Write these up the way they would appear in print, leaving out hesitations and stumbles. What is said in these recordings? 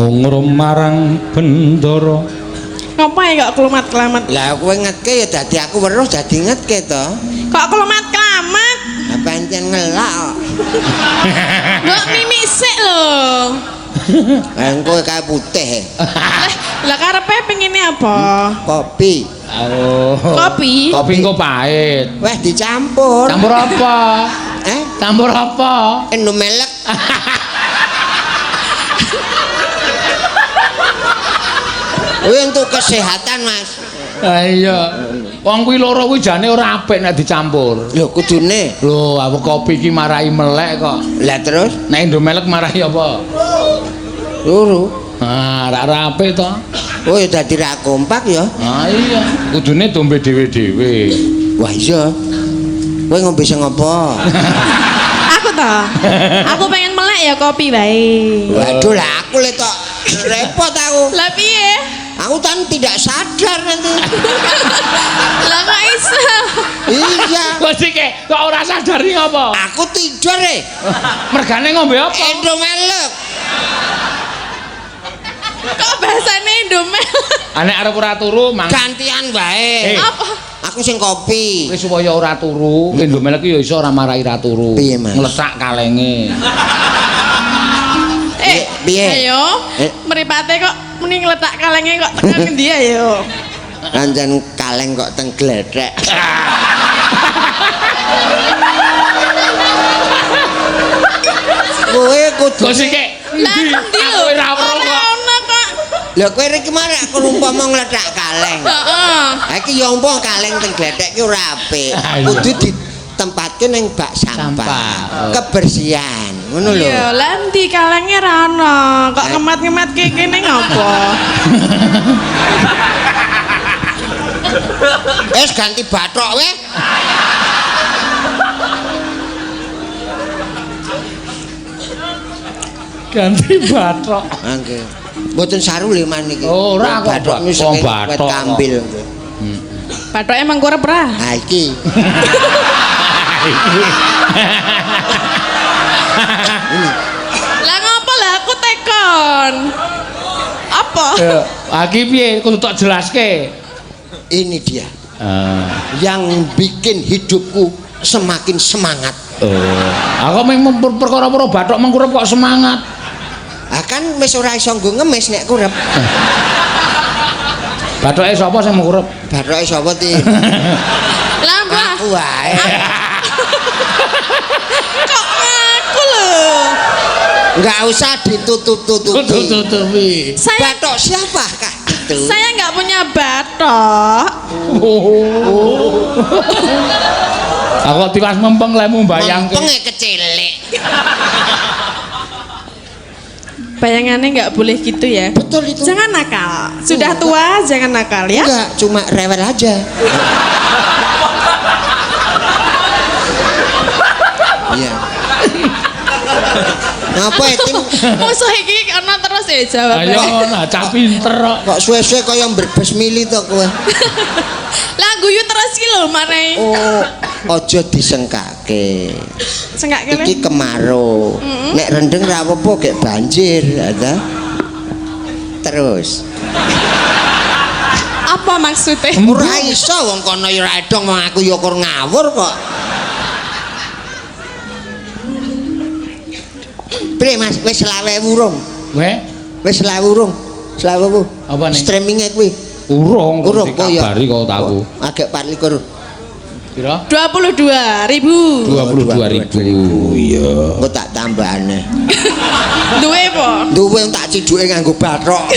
Ngungrum marang bendara. Ngapa ya kok kelumat-kelamat? Lah kowe ngetke ya dadi aku weruh dadi ngetke to. Kok kelumat-kelamat? Lah pancen ngelak kok. Mbok mimik sik lho. Lah engko kae putih. Lah karepe pengine apa? Kopi. Oh. Kopi. Kopi engko pahit. Weh dicampur. Campur apa? Eh? Campur apa? Indomelek. Kuwi untuk kesehatan, Mas. Ah iya. Wong kuwi loro kuwi jane ora apik nek dicampur. Lho kudune. Lho, aku kopi iki marai melek kok. Lah terus Nek Indomelek marai apa? loro. Ah, ora apik to. Oh ya dadi ra kompak ya. Ah iya, kudune dombe dhewe-dhewe. Wah iya. Kowe ngombe sing apa? Aku to. Aku pengen melek ya kopi wae. Waduh lah aku le tok repot aku. Lah piye? Aku kan tidak sadar nanti. Lah kok iso? Iya. Kok sik kok ora sadar iki apa? Aku tidur e. Mergane ngombe apa? Indomelek. Kok bahasane Indomel? Nek arep ora turu mang Gantian wae. Eh. Apa? Aku sing kopi. Wis supaya ora turu, Indomelek ki ya iso ora marai ra turu. Piye, Mas? Nglesak kalenge. Eh, Piye? Ayo. Eh. Mripate kok muni ngletak kalenge kok tekan ngendi ayo. Pancen kaleng kok teng glethek. Kowe kudu Kok sik Lah endi lho? Aku ora weruh Ora kok. ono kok. Lho kowe iki marek aku umpama ngletak kaleng. Heeh. Ha iki ya umpama kaleng teng glethek ki ora apik. Ah, iya. Kudu ditempatke ning bak sampah. Sampah. Oh. Kebersihan, ngono lho. Iya, lah endi kalenge ra ono. Kok Eh. ngemat-ngematke kene ngopo? Wis ganti bathok weh. Ganti bathok. Ah, nggih. Mboten saru lho man iki. Oh, ora kok, Bathok Mbak. wis Wong saking wet bathok kok. kambil. Bathoke mengkurep ra? Ha iki. Lah ngopo lah aku tekon? Apa? Ya, iki piye kudu tak jelaske. Ini dia Ah. yang bikin hidupku semakin semangat. Oh, aku mung perkara-perkara bathok mengkurep kok semangat. Ah kan wis ora iso nggo ngemis nek kurep. Bathoke sapa sing mengkurep? Bathoke sapa ti? Lah mbah, Aku wae. kok aku lho. Enggak usah ditutup-tutupi. Tutupi. Saya Bathok siapakah itu? saya nggak punya bathok. Oh. Aku tiwas mempeng lemu mbayangke. Mempenge kecilik. Bayangannya nggak boleh gitu ya. Betul itu. Jangan nakal. Sudah tua jangan nakal ya. Enggak, cuma rewel aja. Iya. Ngapa ya, Tim? Musuh iki ana terus ya Ayo jawabannya. nah cah pinter kok. Kok suwe-suwe kaya mbrebes mili to kowe? Lah guyu terus ki lho mare. Oh, aja disengkake. Sengkak kene. Iki kemarau. Nek rendeng ra apa-apa gek banjir, ta. Terus. Apa maksudnya? Ora iso wong kono ya ora edong wong aku ya kur ngawur kok. Piye Mas, wis 25.000 urung? Weh, Wis 25.000 urung? 25.000. Apa nih? Streaminge kuwi. urung Urung kok ya. dikabari kok tahu. Agek 24. Pira? 22.000. 22.000. Iya. Engko tak tambahane. Duwe apa? Duwe tak ciduke nganggo bathok.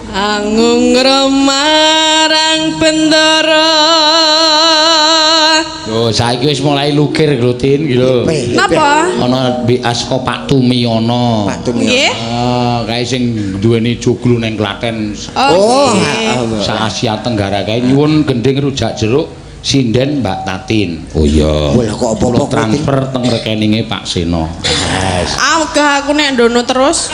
Angung remarang bendara. Yo saiki wis mulai lukir Glotin iki lho. Napa? Ana BA saka Pak Tumiyono. Pak Tumiyono. Nggih. Ah, kae sing duweni joglo ning Klaten Oh, nggih. sak Asia Tenggara kae nyuwun gending rujak jeruk sinden Mbak Tatin. Oh iya. Wah, kok apa-apa Kula Tin? transfer teng rekeninge Pak Seno. Yes. Ah, ogah aku nek ndono terus.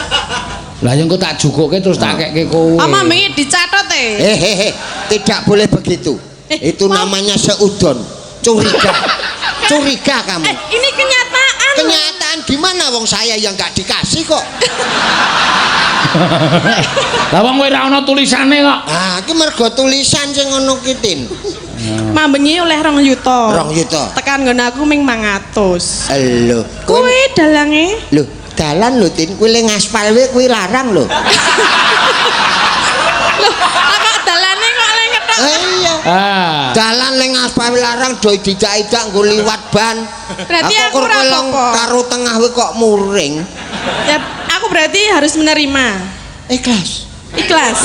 Lah ya engko tak jukuke terus tak kekke kowe. Ama wingi dicatet e. Hehehe, tidak boleh begitu. Eh, Itu mau- namanya seudon, curiga. Curiga kamu. Ini kenyataan. Kenyataan gimana wong saya yang nggak dikasih kok. Lah wong kowe ora ana tulisane kok. Ah, iki mergo tulisan sing ngono ki, Tin. Mambengi oleh 2 yuta. 2 yuta. Tekan nggon aku ming 500. Lho, kowe Kuwi dalange. lho, dalan lho, Tin, kuwi le ngaspal wae kuwi larang lho. Lho, kok dalane kok le ngetok. Iya. Ah. Dalan le ngaspal larang do didak-idak nggo liwat ban. Berarti aku kur ora kolong apa-apa. karo tengah wae kok muring. Ya, aku berarti harus menerima. Ikhlas. Ikhlas.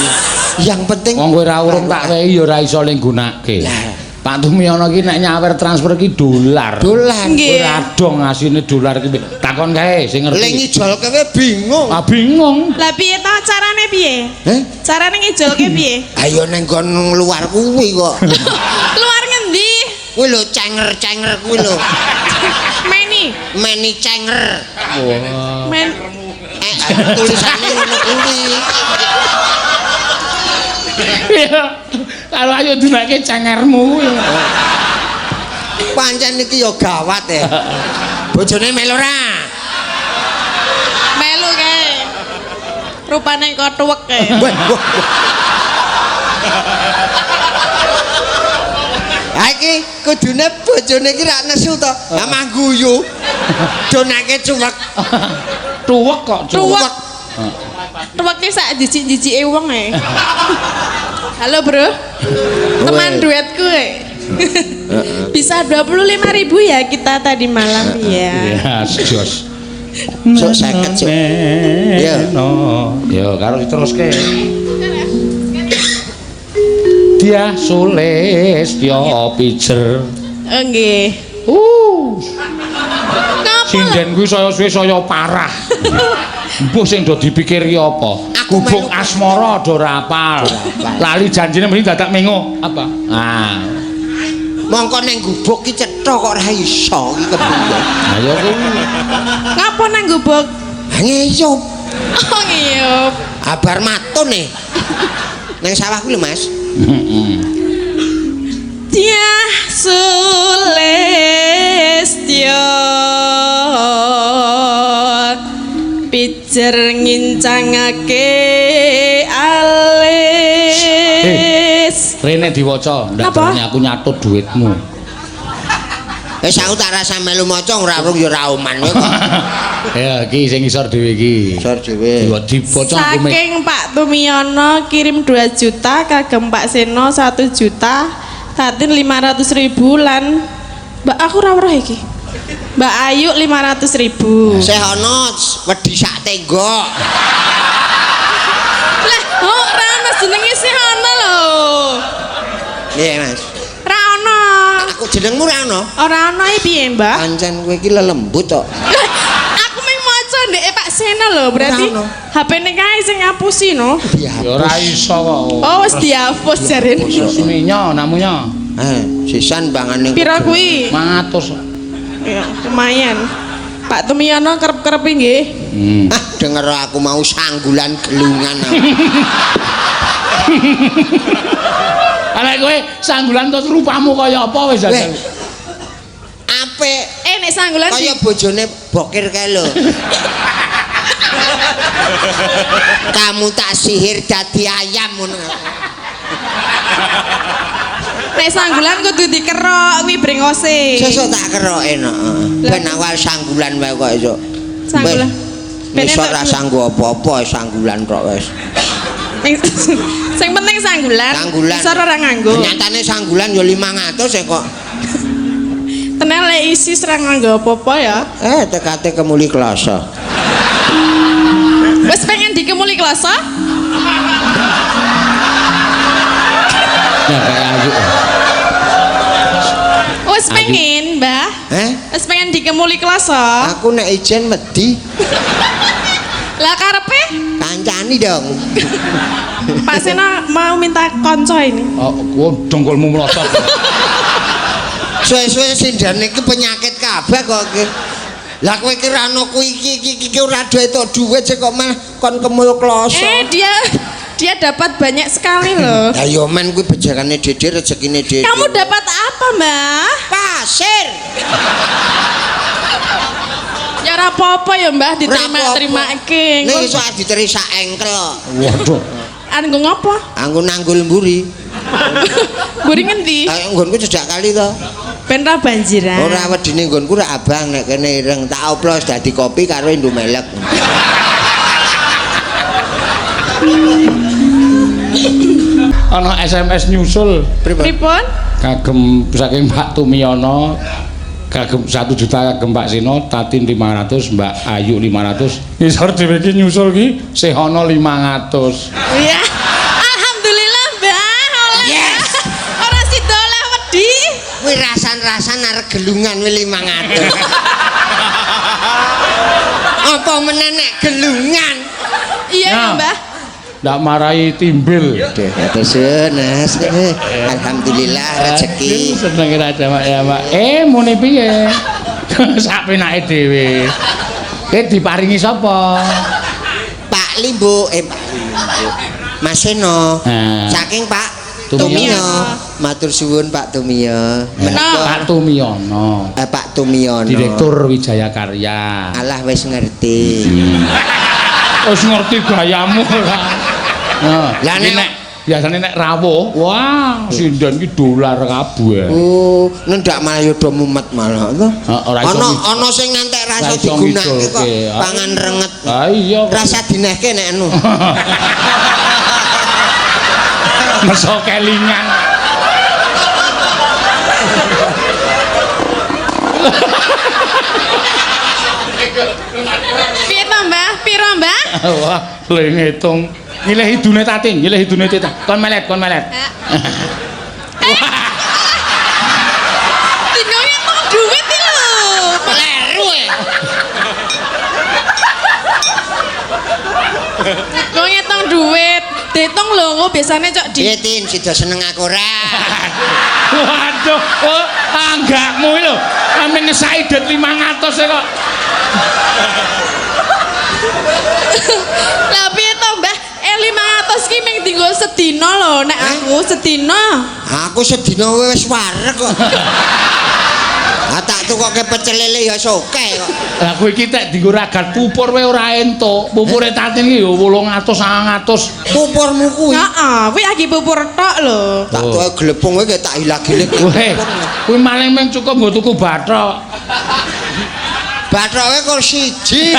Yang penting Wong kowe ora urung tak wehi ya ora iso le nggunake. Lah. Pak Tumiono ki nek nyawer transfer ki dolar. Dolar. Nggih. Ora dong asine dolar ki. Takon kae sing Le ngerti. ngijolke wae bingung. Ah bingung. Lah piye ta carane piye? Heh? Carane ngijolke piye? Ayo neng nggon luar kuwi kok. Luar ngendi? Kuwi lho cenger-cenger kuwi lho. Meni. Meni cenger. Wah. Men. Tulisane ngono kuwi. Iya. Kalau ayo dunake cengermu kuwi. Pancen iki ya gawat ya. Bojone melu ora? Melu kae. Rupane kok tuwek kae. Wah, wah, wah. Ha iki kudune bojone iki rak nesu to. Ha mangguyu. Donake cuwek. Tuwek kok Tuwek. Tuwek ki sak jijik-jijike wong e. Halo, Bro. Teman duetku e. Bisa 25.000 ya kita tadi malam ya. Iya, jos. Sok 50 sok. Iya. Ya, karo diteruske. Dia Sulistya pijer. Nggih. Napa lho? Sinden kuwi saya suwe saya parah. Mbuh sing do dipikir ki apa? Aku Gubuk melu- asmara do ora apal. Lali janjine mesti dadak mengo. Apa? Ah. Mongko ning gubuk ki cetha kok ora iso iki kepiye. Lah ya kuwi. Ngapa nang gubuk? Ha ngeyup. Oh, ngiyup. Abar matun e. Neng sawah kuwi lho, Mas. Heeh. Dyah Sulistya pijer ngincangake alis. Rene diwaca, ndak Apa? berani aku nyatut duitmu. Wis aku tak rasa melu maca ora urung ya ora oman kowe kok. Ya iki sing isor dhewe iki. Isor dhewe. Diwaca aku mek. Saking Pak Tumiono kirim 2 juta kagem Pak Seno 1 juta, Tatin 500.000 lan Mbak aku ora weruh iki. Mbak Ayu 500.000. Sih ana wedi sak tenggok. Lah, oh, ora ono jenenge sih ono lho. Iya, Mas. Ora ono. Aku jenengmu ora ana. Ora ono iki piye, Mbak? Pancen kowe iki lelembut kok. Aku mung maca ndek Pak Seno lho, berarti Ora ono. HP-ne kae sing ngapusi no. Ya ora iso kok. Oh, wis dihapus jarene. Resminya namunya Sisan bangane. Pira kuwi? 500. Ya, lumayan. Pak Tumiono kerep-kerep nggih. Hmm. Ah, denger aku mau sanggulan gelungan. Ala kowe sanggulan terus rupamu kaya apa wis Weh. jajal. Apik. Nek sanggulan Kaya bojone bokir kae lho. Kamu tak sihir dadi ayam ngono. Nek sanggulan kudu dikerok kuwi brengose. Sesuk tak keroke no. Ben awal sanggulan wae kok esuk. Sanggulan. Ben Wis entuk ora sanggup apa-apa sanggulan tok wis. Sing penting sanggulan. Sanggulan. Isor ora nganggo. Nyatane sanggulan ya 500 e kok. Tenan lek isi ora nganggo apa-apa ya. TKT kemuli kloso. Wis pengen dikemuli kloso? Ya kayak ayu. Wis pengen, Mbah. Heh? Wis pengen dikemuli kloso. Aku nek ijen wedi Lah karepe kancani dong. Pak Seno mau minta konco ini. Oh, kowe dengkulmu mlosot. Suwe-suwe sindane iki penyakit kabeh kok iki. Lah kowe iki ra ono kuwi iki iki iki ora duwe tok duit sik kok malah kon kemul kloso. Dia dapat banyak sekali loh. Lah yo men kuwi bejakane Dede rezekine Dede. Kamu dapat apa, Mbah? Pas. Pasir. Ya ora apa-apa ya, Mbah, diterima-terimake. Ning iso diteri sak engkel kok. Waduh. Anu ngopo? Anggo nanggul mburi. Mburi ngendi? Kayak nggonku cedhak kali to. Ben ra banjiran. Ora wedine nggonku ra abang nek kene ireng tak oplos dadi kopi karo Indomelek. Ana SMS nyusul. Pripun? Kagem saking Pak Tumiyono kagem 1 juta kagem Pak Seno, Tatin 500, Mbak Ayu 500. Ngisor dhewe iki nyusul ki sih ana 500. Iya. Alhamdulillah, Mbah. Oleh. Yes. Ora sida oleh wedi. Kuwi rasan-rasan arep gelungan kuwi 500. Apa meneh nek gelungan? Iya ya, Mbah. Ndak marai timbil. Matur Mas. Alhamdulillah rezeki. Seneng ra jamak ya, Pak. Muni piye? Sak penake dhewe. Diparingi sapa? Pak Limbo, Pak Limbo. Mas Seno. Saking Pak Tumiyo. Matur suwun Pak Tumiyo. Menika Pak Tumiyono. Pak Tumiyono. Direktur Wijaya Karya. Alah wis ngerti. Wis ngerti gayamu ora. Lah nek biasane nek rawuh, wah sinden ki dolar kabeh. Oh, nendak malah ya do mumet malah to. Heeh, ana sing ngantek rasa digunakake kok pangan renget. Ha iya. Rasa dinehke nek anu. Meso kelingan. Piye to, Mbah? Piro, Mbah? Wah, le ngitung. Nyilih idune Tatin, nyilih idune Tatin. Kon melet, kon melet. Tinggal ngitung duit iki lho. Kleru e. Kok ngitung duit? Diitung lho, engko biasane cok di. Piye Tin, sida seneng aku ora? Waduh, oh, anggakmu iki lho. Ame ngesaki duit 500 kok. Lah piye to, Mbah? 500 ki mung dienggo sedina lho, nek aku sedina. Aku sedina wis wareg kok. Ah tak tukoke pecel lele ya oke kok. Lah kowe iki tek dienggo ragat pupur wae ora entuk. Pupure Tatin iki ya 800 900. Pupurmu kuwi. Heeh, kuwi lagi pupur tok lho. Tak tukoke glepung kowe tak ilang-ilang. Weh, kuwi maling mung cukup nggo tuku bathok. Bathoke kok siji.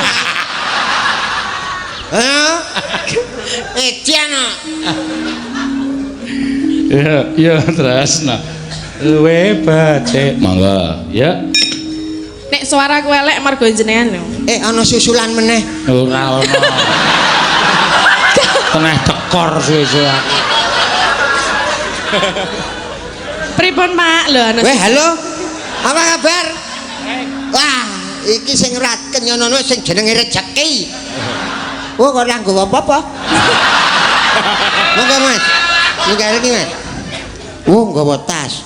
Hah? Edian. Ya, ya terus nah. Luwe becik. Monggo, ya. Nek suaraku elek mergo jenengan lho. Ana susulan meneh. Ora ono. Tengah tekor suwe-suwe aku. Pripun, Pak? Lho ana. Weh, halo. Apa kabar? Wah, iki sing ratken nyono sing jenenge rejeki. Oh, kok ora nggawa apa-apa. Monggo, Mas. Monggo iki, Mas. Oh, nggawa tas.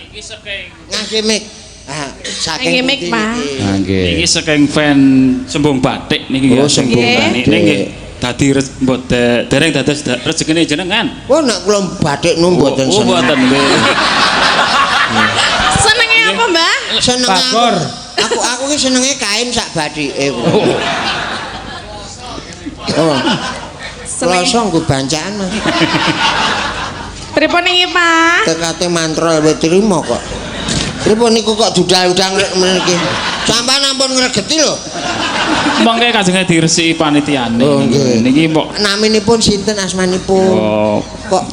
Iki saking ngangge mic. Ah, saking mic, Pak. Nggih. Iki saking fan Sembung Batik niki Oh, Sembung Batik. Niki dadi mboten dereng dados rezekine jenengan. Oh, nek kula batik nu mboten seneng. Oh, mboten nggih. Senenge apa, Mbah? Senenge Bagor. Aku ki senenge kain sak batike. Oh. Kloso nggo bancaan, Mas. Pripun niki, Pak? Tekate mantrol wit trimo kok. Pripun niku kok dudal-udang mriki? Sampeyan ampun ngregeti lho. Mongke kajenge diresiki panitiane. Oh, nggih. Niki mbok naminipun sinten asmanipun? Oh. Kok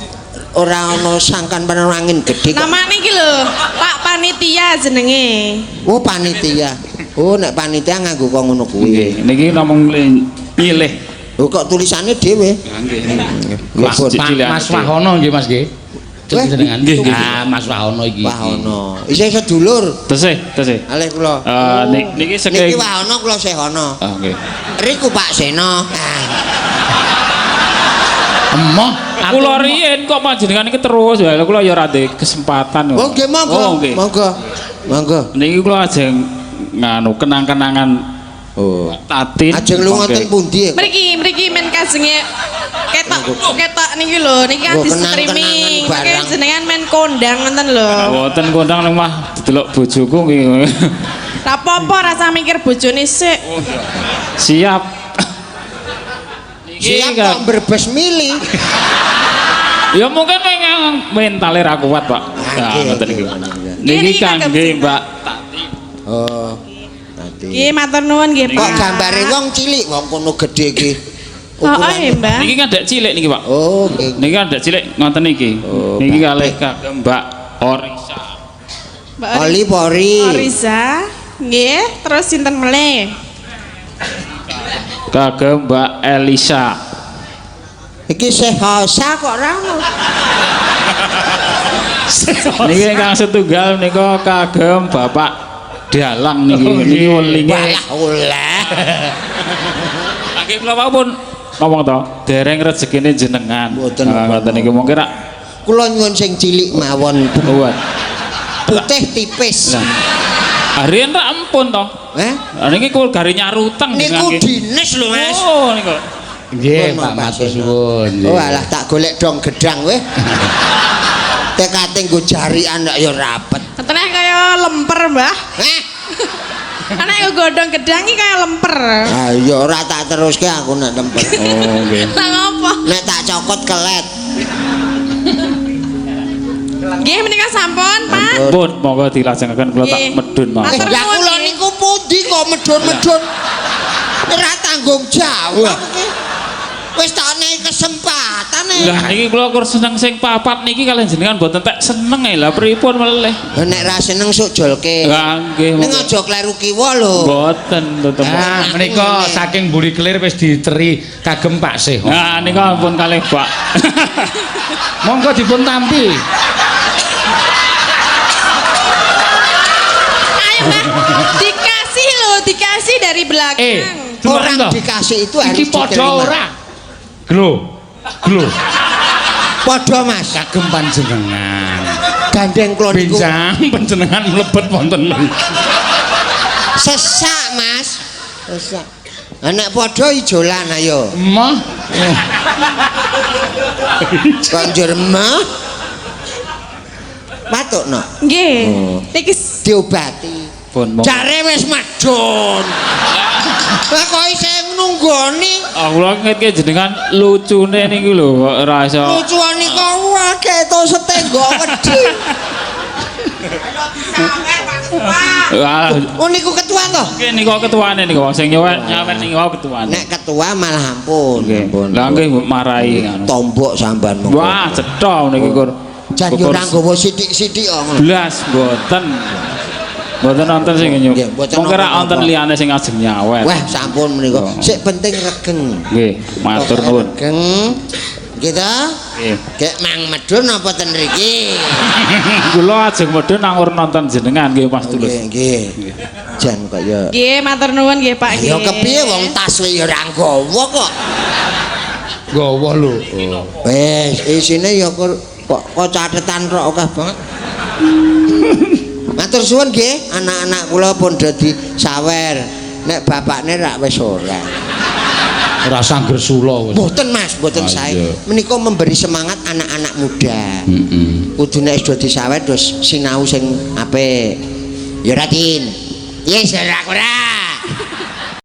ora ana sangkan angin gedhe kok. Namane iki lho, Pak Panitia jenenge. Oh, panitia. Oh, nek panitia nganggo kok ngono kuwi. Nggih, niki namung nyilih. Oh, kok tulisane dhewe? Nggih. Mas, Mas Wahono nggih, Mas nggih. Jenengan. Nggih, nggih. Ah, Mas Wahono iki. Wahono. Isih sedulur. Tesih, tesih. Alih kula. Niki saking niki Wahono kula Sehono. Ah, nggih. Riku Pak Seno. Emoh, kula riyen kok panjenengan iki terus ya kula ya ora ndek kesempatan. Oh, nggih monggo. Oh, nggih. Monggo. Monggo. Niki kula ajeng nganu kenang-kenangan. Oh. Tatin. Ajeng lunga teng pundi? Mriki, mriki men kajenge ketok ketok niki lho, niki kan Oh, di streaming. kenang-kenangan Mangke jenengan men kondang ngoten lho. Mboten kondang nang mah didelok bojoku nggih. Ra apa-apa rasa mikir bojone sik. Siap. Niki Siap kok brebes mili. Ya mungkin mentale ra kuat, Pak. Nah, ngoten niku. Niki kangge Mbak Tati. Oh. Tati. Nggih, matur nuwun nggih, Pak. Kok gambare wong cilik wong kono gedhe iki. Oh, iya, Mbak. Niki kan dek cilik niki, Pak. Oh, nggih. Niki kan dek cilik ngoten niki. Oh, Niki kalih kagem Mbak Orisa. Mbak Oli pori. Orisa. Nggih, terus sinten melih? Kagem Mbak Elisa. Iki sehosa kok ora ono. Niki ingkang setunggal menika kagem Bapak Dalang niki. Niki welinge. Walah oleh. Nggih kula wau pun ngomong to, dereng rezekine jenengan. Mboten ngoten niku mungkin rak Kula nyuwun sing cilik mawon, kuat. putih tipis. Lah. Arian rak ampun to. Eh? Lah niki kul gari nyaruteng Niku dines lho, Mas. Oh niku. Nggih, Pak, matur suwun. Oh alah tak golek dong gedang weh. Tekate nggo jarian kok ya rapet. Teneh kaya lemper, Mbah. Eh, Anak godhong gedang iki kaya lemper. ah ya ora tak teruske aku nek lempet. Oh nggih. Lah ngopo? Nek tak cokot kelet. Nggih menika sampun, Pak. Pun monggo dilajengaken kula tak medun mawon. Matur Lah nuwun, kula niku pundi kok medun-medun. Ora tanggung jawab iki. Wis tak nehi kesempatan e. Lah niki kula kur seneng sing papat niki kalian jenengan mboten tek seneng e. Lah pripun meleh? Lah nek ra seneng sok jolke. Lah nggih. Ning aja kleru kiwa lho. Mboten tetep. Nah, menika saking mburi kelir wis diteri kagem Pak Seho. Nah nika ampun kalih Pak. Monggo dipun tampi. Ayo, Mbah. Dikasih loh, dikasih dari belakang. Orang dikasih itu harus Iki padha diterima. ora? Glo. Glo. Padha Mas. Kagem panjenengan. Gandeng kula niku Benjang panjenengan mlebet wonten mriki. sesak Mas. Sesak. Lah nek padha ijolan ayo. Emoh. Kok njur mah? Patukno. Nggih. Oh. Niki Diobati. Pun monggo. Jare wis medun. Lah kok isih nunggoni? Ah kula ngetke jenengan lucune niku lho kok ora iso. Lucuane kok akeh to setenggok wedi. Wah, Oh niku ketua to? nggih niku ketuane niku sing nyawer nyawer niku wau ketuane. Nek ketua malah ampun. Nggih. Lah nggih marahi ngono. Tombok sampean monggo. Wah, cetha niki kur. Jan yo ora nggawa sithik-sithik kok ngono. Blas mboten. Mboten nonton sing nyuk. Nggih, mboten Mongko ra nonton wonten apa. liyane sing ajeng nyawer. Wah, sampun menika. Oh. Sik penting regeng. Nggih, matur nuwun. Regeng. Nggih ta? Nggih. Gek mang medun apa ten mriki? Kula ajeng medhun anggur nonton jenengan nggih Mas Tulus. Nggih, nggih. Jan kok ya. nggih matur nuwun nggih Pak Ya kepiye wong tas wae ya ora nggawa kok. Gawa lho. Wis, isine ya kok kok catetan tok akeh banget. Matur suwun nggih, anak-anak kula pun dadi sawer. Nek bapakne rak wis ora. Ora usah gresula wis. Mboten Mas, mboten Ah, sae. iya. Menika memberi semangat anak-anak muda. Heeh. Kudu nek wis dadi sawer terus sinau sing apik. Ya ora Tin. Yes, ora ora.